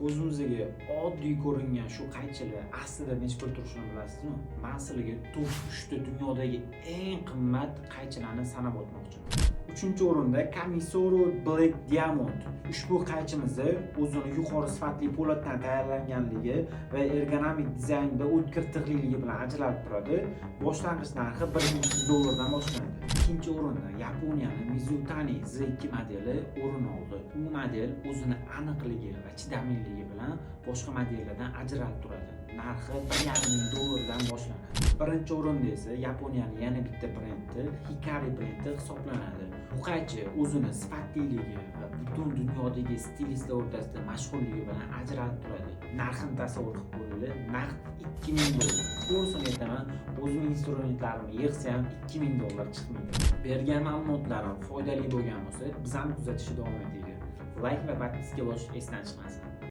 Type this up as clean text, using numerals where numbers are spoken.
Ko'zimizga oddiy ko'ringan shu qaychilar aslida necha pul turishini bilasizmi? Man sizlarga top 3 ta dunyodagi eng qimmat qaychilarni sanab o'tmoqchiman. Uchinchi o'rinda Kamisori Black Diamond. Ushbu qaychimizni o'zini yuqori sifatli po'latdan tayyorlanganligi va ergonomik dizaynda o'tkir tig'liligi bilan ajralib turadi. Boshlang'ich narxi 1200 dollardan boshlanadi. Ikkinchi o'rinda Yaponiyani Mizutani Z2 modeli o'rin oldi. Bu model o'zini aniqligi va chidamliligi bilan boshqa modellardan ajralib turadi. Narxi 1,5 ming dollardan boshlanadi. Birinchi o'rinda esa Yaponiyaning yana bitta brendi, Hikari brendi hisoblanadi. Bu qaychi o'zini sifatliligi va butun dunyodagi stilistlar o'rtasida mashhurligi bilan ajralib turadi. Narxini tasavvur qilib ko'ringlar, naqd 2000 dollar. To'g'risini aytaman, o'zimning instrumentlarimni yig'sa ham 2000 dollar chiqmaydi. Bergan ma'lumotlarim foydali bo'lgan bo'lsa, bizani kuzatishda davom etinglar. Layk va подписка bosish esdan chiqmasin.